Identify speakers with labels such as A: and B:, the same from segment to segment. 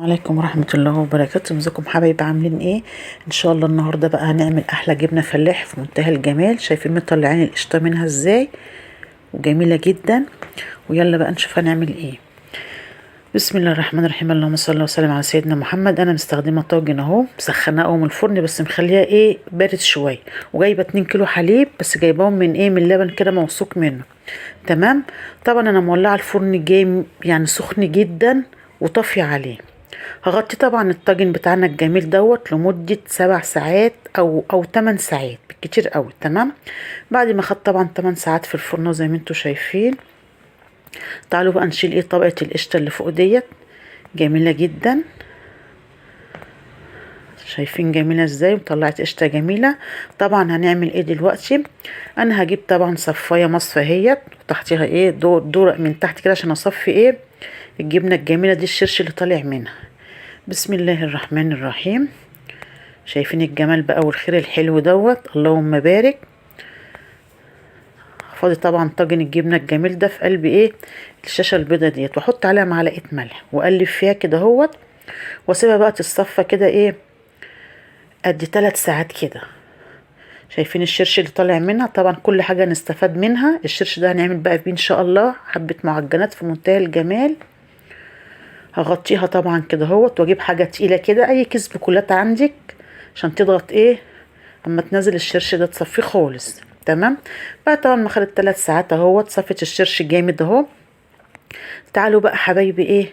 A: عليكم ورحمة الله وبركاته. ازيكم حبايبي، عاملين ايه؟ ان شاء الله النهارده بقى هنعمل احلى جبنة فلاح في منتهى الجمال. شايفين مطلعين القشطة منها ازاي وجميلة جدا. ويلا بقى نشوف هنعمل ايه. بسم الله الرحمن الرحيم، اللهم صل وسلم على سيدنا محمد. انا مستخدمة طاجن اهو، مسخناه اهو من الفرن، بس مخليها ايه بارد شوية، وجايبه 2 كيلو حليب بس جايباهم من ايه، من لبن كده موثوق منه. تمام. طبعا انا مولعه الفرن جاي يعني سخن جدا وطافيه عليه. هغطي طبعا الطاجن بتاعنا الجميل دوت لمدة 7 ساعات او 8 ساعات بالكتير قوي. تمام. بعد ما خد طبعا 8 ساعات في الفرن زي ما انتم شايفين. تعالوا بقى نشيل ايه طبقه القشطه اللي فوق ديت، جميلة جدا. شايفين جميلة ازاي، وطلعت قشطه جميلة. طبعا هنعمل ايه دلوقتي؟ انا هجيب طبعا صفايه مصفى اهيت، وتحتيها ايه دورق من تحت كده عشان اصفي ايه الجبنة الجميلة دي، الشرش اللي طالع منها. بسم الله الرحمن الرحيم. شايفين الجمال بقى والخير الحلو دوت، اللهم بارك. فاضي طبعا طاجن الجبنة الجميل ده في قلب ايه الشاشة البيضة ديت، واحط عليها معلقه ملح واقلب فيها كده اهوت، واسيبها بقى تتصفى كده ايه قد 3 ساعات كده. شايفين الشرش اللي طالع منها؟ طبعا كل حاجة نستفاد منها. الشرش ده هنعمل بقى بيه ان شاء الله حبه معجنات في منتهى الجمال. هغطيها طبعا كده اهوت، واجيب حاجة تقيلة كده، اي كيس بكولات عندك عشان تضغط ايه اما تنزل الشرش ده تصفية خالص. تمام. بقى طبعا ما خدت 3 ساعات اهوت، صفت الشرش جامد اهو. تعالوا بقى حبايبي ايه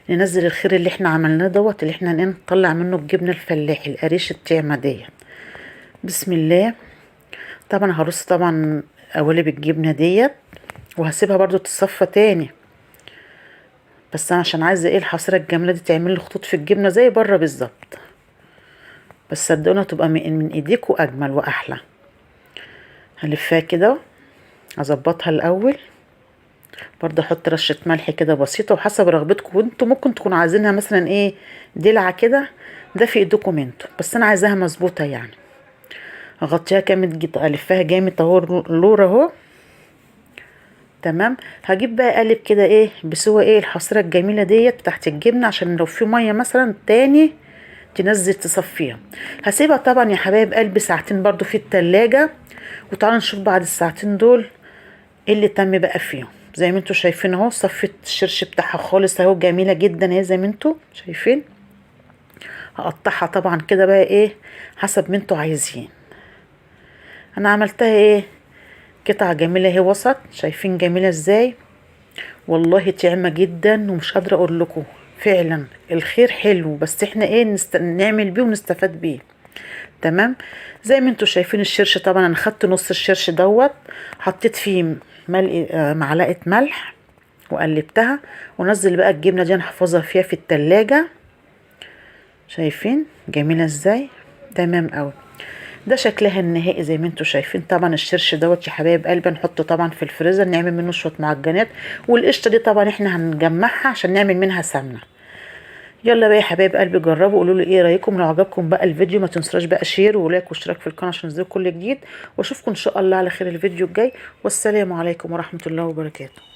A: ننزل الخير اللي احنا عملناه دوت، اللي احنا نطلع منه الجبنة الفلاحي القريش الطعمه ديت. بسم الله. طبعا هرص طبعا قوالب الجبنة ديت، وهسيبها برضو تتصفى تاني، بس انا عشان عايزه ايه الحصيرة الجميلة دي تعمل لي خطوط في الجبنة زي بره بالظبط. بس صدقوني هتبقى من ايديكوا اجمل واحلى. هلفها كده، اظبطها الاول، برضه احط رشه ملح كده بسيطة وحسب رغبتكم، وانتوا ممكن تكونوا عايزينها مثلا ايه دلعه كده، ده في ايدكم انتوا، بس انا عايزاها مظبوطة يعني. هغطيها جامد جدا، الفها جامد اهو لور اهو. تمام. هجيب بقى قالب كده ايه بسوى ايه الحصيرة الجميلة ديت تحت الجبنة، عشان لو في مية مثلا تاني تنزل تصفيها. هسيبها طبعا يا حبايب قلبي ساعتين برضو في التلاجة، وتعالوا نشوف بعد الساعتين دول ايه اللي تم بقى فيهم. زي ما انتوا شايفين اهو، صفت الشرش بتاعها خالص اهو، جميلة جدا اهي زي ما انتوا شايفين. هقطعها طبعا كده بقى ايه حسب ما انتوا عايزين. انا عملتها ايه قطعة جميلة اهي وسط، شايفين جميلة ازاي؟ والله طعمة جدا ومش قادرة اقول لكم. فعلا الخير حلو، بس احنا ايه نعمل بيه ونستفاد بيه. تمام. زي ما انتوا شايفين الشرش، طبعا انا خدت نص الشرش دوت، حطيت فيه معلقة ملح وقلبتها، ونزل بقى الجبنة دي انا حافظها فيها في التلاجة. شايفين جميلة ازاي؟ تمام قوي. ده شكلها النهائي زي ما انتوا شايفين. طبعا الشرش دوت يا حبايب قلبي نحطه طبعا في الفريزر، نعمل منه شوية معجنات، والقشطه دي طبعا احنا هنجمعها عشان نعمل منها سمنه. يلا بقى يا حبايب قلبي جربوا، قولوا لي ايه رايكم. لو عجبكم بقى الفيديو ما تنسوش بقى share و like واشتراك في القناة عشان ينزل كل جديد، واشوفكم ان شاء الله على خير الفيديو الجاي. والسلام عليكم ورحمة الله وبركاته.